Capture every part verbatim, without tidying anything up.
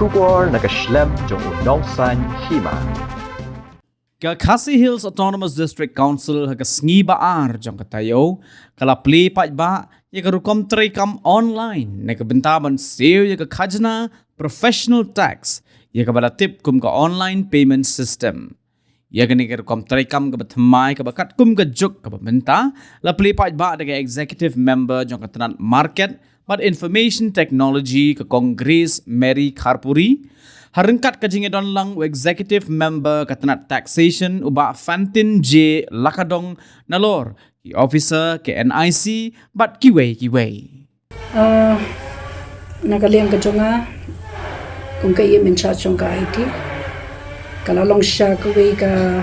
Khubor na ka shlem jong u nongsaiñ hima. Ka Khasi Hills Autonomous District Council ha ka sngi ba ar jong ka taïew ka la plie paidbah ïa ka rukom treikam online na ka bynta ban siew ïa ka khajna professional tax, ïa kaba la tip kum ka online payment system. Ïa kane ka rukom treikam kaba thymmai kaba katkum ka juk kaba mynta la plie paidbah da ka executive member jong ka tnat market bad information technology ka Kong Grace Mary Kharpuri, ha ryngkat ka jingïadon lang u executive member ka tnat taxation u Bah Fantin J Lakadong, nalor ki officer ka N I C bad kiwei kiwei. Ah, na ka liang ka jong nga kum ka E M in charge jong ka I T, ka la long shisha kawei ka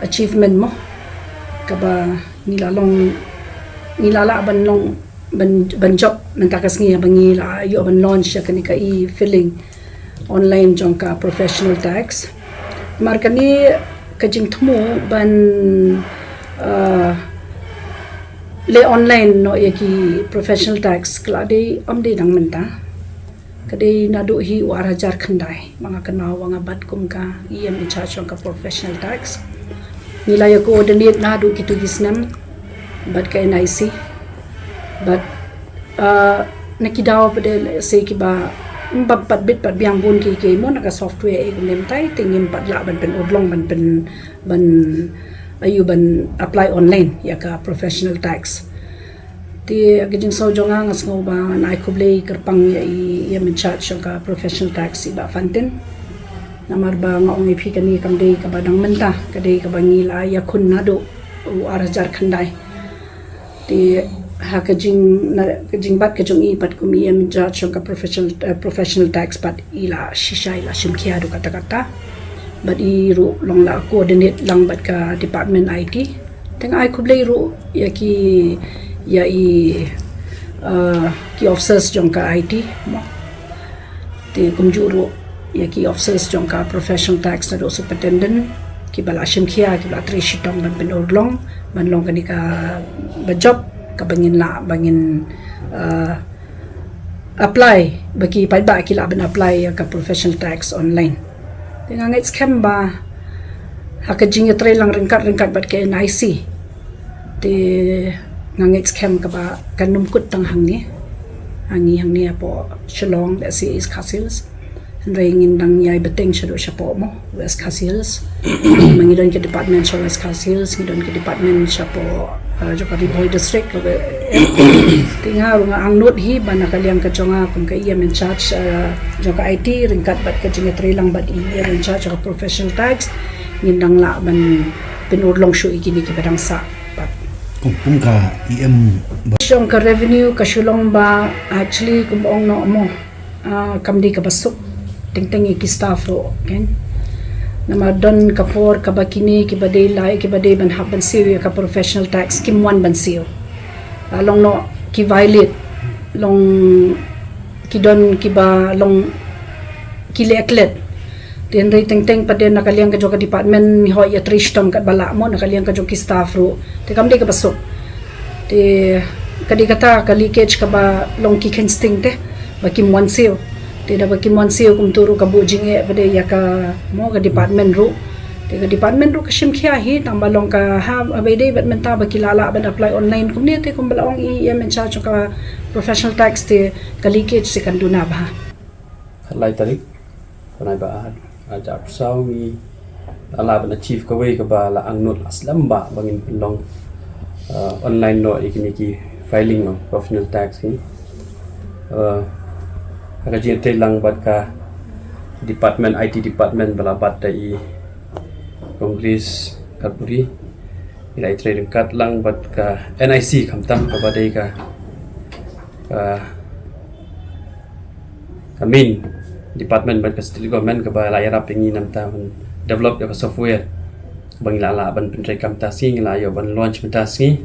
achievement mo kaba ngi la long, ngi la lah ban long, ban, ban jop mynta ka sngi ba ngi la ïoh ban launch ïa kane ka e-filing online jong ka professional tax. Namar kane ka jingthmu ban, ah, leh online noh ïa ki professional tax ka la dei, ym dei dang mynta. Ka dei naduh hi u ar hajar khyndai ba nga kynmaw ba nga bat kum ka E M in charge jong ka professional tax. Ngi la ïa coordinate naduh kito ki snem bad ka N I C. Bad, ah, na ki daw pat de lehse kiba, mm, pat, pat bit pat biang bun ki, ki mo na ka software e kumne mynta te ngim pat lah ban pynurlong ban pyn, ban, aïu, ban apply online ïa ka professional tax. Te ka jingsngew jong nga, nga sngew ba ngan ai khublei kyrpang ïa i, ïa i in charge jong ka professional tax, i Bah Fantin. Namar ba nga ong ïa phi, kane kam dei kaba dang mynta, ka dei kaba ngi la ïakhun naduh u ar hajar khyndai. Te ha ka jing, na ka jingbat ka jong i pat kum i in charge jong ka professional, eh, professional tax pat i la shisha, i la shim khia haduh katta katta. Bad i ruh long la coordinate lang bad ka department I T. Te nga ai khublei ruh ïa ki, ïa i, eh, ki officers jong ka I T mo. Te kumjuh ruh ïa ki officers jong ka professional tax naduh superintendent kiba la shim khia, kiba la trei shitom ban pynurlong ban long kane kaba jop kaba ngin lah, ba ngin, eh, apply, ba ki paidbah ki lah ban apply ïa ka professional tax online. Te nga ngeit skhem ba ha ka jingïatreilang ryngkat ryngkat bad ka N I C, te nga ngeit skhem kaba kan ym kut tang hangne, hangne, hangne hapoh Shillong, lehse East Khasi Hills. Hynrei ngin dang ïai bteng shaduh shapoh mo, West Khasi Hills. Ma ngi don ki department sha West Khasi Hills, ngi don ki department shapoh, eh, jong ka Ri Bhoi District, ka we-, te nga ruh nga angnud hi ba na ka liang ka jong nga kum ka E M in charge, eh, jong ka I T, ryngkat bad ka jingïatreilang bad i E M in charge jong ka professional tax, ngin dang lah ban pynurlong shuh ïa kine kiba dang sah pat. Kum, kum ka E M ba. Jong ka revenue ka shu long ba actually kum ong noh mo, ah, kam dei kaba suk teng teng ïa ki staff ruh, kan. Namar don ka por kaba kine kiba dei lai, kiba dei ban hap ban siew ïa ka professional tax kim wan ban siew. La long noh ki violate, long ki don kiba long ki leh klet. Te hynrei teng teng pat de na ka liang ka jong ka department ngi hoi ïatrei shitom katba lah mo, na ka liang ka jong ki staff ruh te kam dei kaba suk. Te ka dei kata ka leakage kaba long ki kheiñ sting te ba kim wan siew. Te da ba kim wan siew kumta ruh ka buh jingeh pat de ïa ka mo ka department ruh. Te ka department ruh ka shim khia hi tang ba long ka ha, ha ba ïadei bad mynta ba ki la lah ban apply online kumne, te kumba la ong i E M in charge jong ka professional tax, te ka leakage te kan duna bha. Khatlai tarik, bnai ba ar, ar hajar arphew saw ngi la lah ban achieve kawei kaba la angnud la slem bha ba ngin pynlong, uh, online noh ïa kine ki filing of professional tax ngi. Uh, ha ka jingïatreilang bad ka department, I T department ba la bat da i Kong Grace Kharpuri, ngi la ïatrei ryngkat lang bad ka N I C khamtam kaba dei ka, ka ka main department bad ka state government kaba la ïarap ïa ngi na bynta ban develop ïa ka software ba ngi la lah ban pyntreikam mynta sngi, ngi la ïoh ban launch mynta sngi.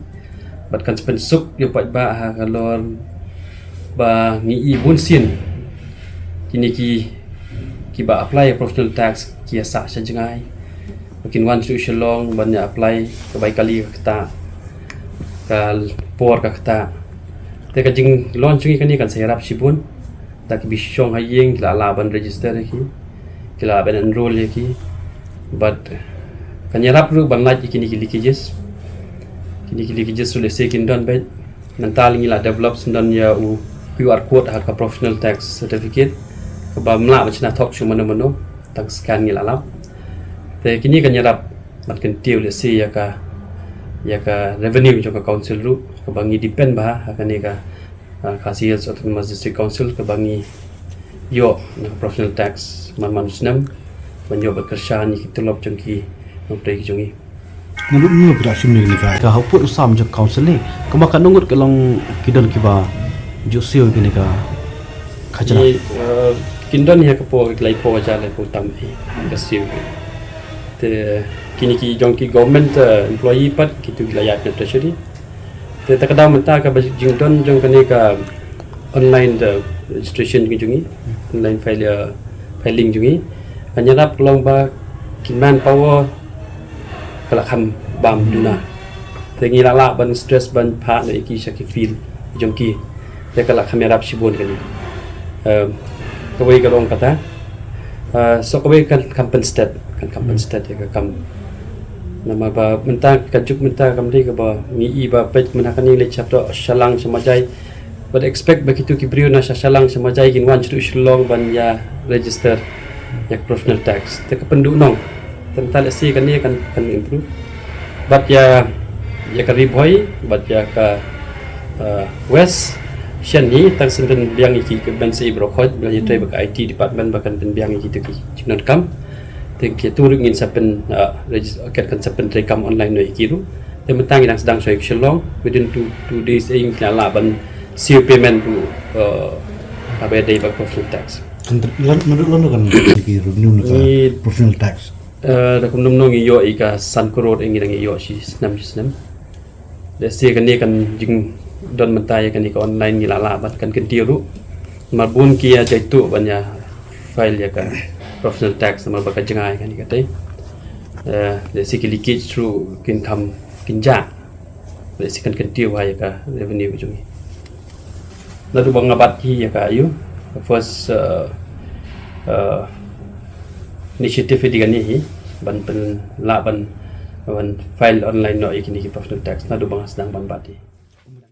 Bad kan sa pynsuk ïa u paidbah ha ka lor ba ngi i bun sien kine ki, kiba apply ïa professional tax ki ïa sah sha jngai, ba kin wan sha Shillong ban ïa apply, ka bai kali ka ktah, ka por ka ktah. Te ka jinglaunch jong ngi kane kan sa ïarap shibun. Da ki bishong ha ïing ki la lah ban register ïa ki, ki la lah ban enroll ïa ki. But kan ïarap ruh ban lait ïa kine ki leakages. Kine ki leakages ruh lehse kin don bad nangta ngi la develop syndon ïa u Q R code ha ka professional tax certificate kaba ym lah ban shna thok shuh mano mano, tang scan ngi la lap. Te kine kan ïarap ban kyntiew lehse ïa ka, ïa ka revenue jong ka council ruh kaba ngi depend bha ha kane ka uh, Khasi Hills Autonomous District Council kaba ngi ïoh na professional tax man man snem ban ïoh ba kyrshan ïa ki tulop jong ki nongtrei ki jong ngi. Naduh mynno phi la shim ïa kane ka? Ka hapoh u sam jong council ne, kumba katno ngut ka long ki don kiba ju siew ïa kane ka khajna? Ki, uh, kin don ïa ka por laiphew hajar, laiphew tam hi ka siew. Te kine ki jong ki government, uh, employee pat kitu ki la ïaid na treasury. Te ta ka daw mynta kaba jingdon jong kane ka online, the registration ki jong ngi, online file, uh, filing jong ngi, kan ïarap ka long ba ki manpower ka la kham bam duna. Te ngi la lah ban stress ban phah noh ïa ki sha ki field jong ki. Te ka la kham ïarap shibun kane. Um, kawei ka long kata. Uh, so kawei kan kham pynsted, kan kham pynsted ïa ka kam. Namar ba mynta ka juk mynta kam dei kaba ngi i ba peit mynta kane leit sha to Shillong sha Majai. Bad expect ba kitu ki briew na sha Shillong sha Majai kin wan sha Shillong ban ïa register ïa professional tax. Te ka pynduh nong. Te mynta lehse kane kan, kan improve. Bad ïa, ïa ka Ri Bhoi bad ïa ka, uh, West, shen hi tang shen pynbiang ïa ki, ka ban sa i baroh khoit, ba ïa trei bad ka I T department ba kan pynbiang ïa kitu ki jingdonkam. Te kitu ruh ngin sa pyn, uh, regis-, kan, kan sa pyntreikam online noh ïa ki ruh. Te mynta ngi dang sdang shuwa ïa ka Shillong, within two, two days eh ngi la lah ban siew payment ruh, uh, haba ïadei bad professional tax. Kan ter-, lan, naduh lan kan ki revenue na ka professional tax? Eh, da kumno kumno ngi ïoh ïa ka san klur eh ngi dang ïoh shi snem shi snem. Lehse kane kan jingdon mynta ïa kane ka online ngi la lah ban kan kyntiew ruh. Namar bun ki ïa jaituh ban ïa file ïa ka professional tax namar ba ka jngai kane ka tei. Eh, lehse ki leakage ruh kin kham kin jah. Lehse kan kyntiew ha ïa ka revenue jong ngi. Naduh ba nga bat hi ïa ka, ïa ka first, uh, uh, initiative hi dei kane hi ban pyn-, lah ban, ban file online noh ïa kine ki professional tax naduh ba nga sdang ban bat hi.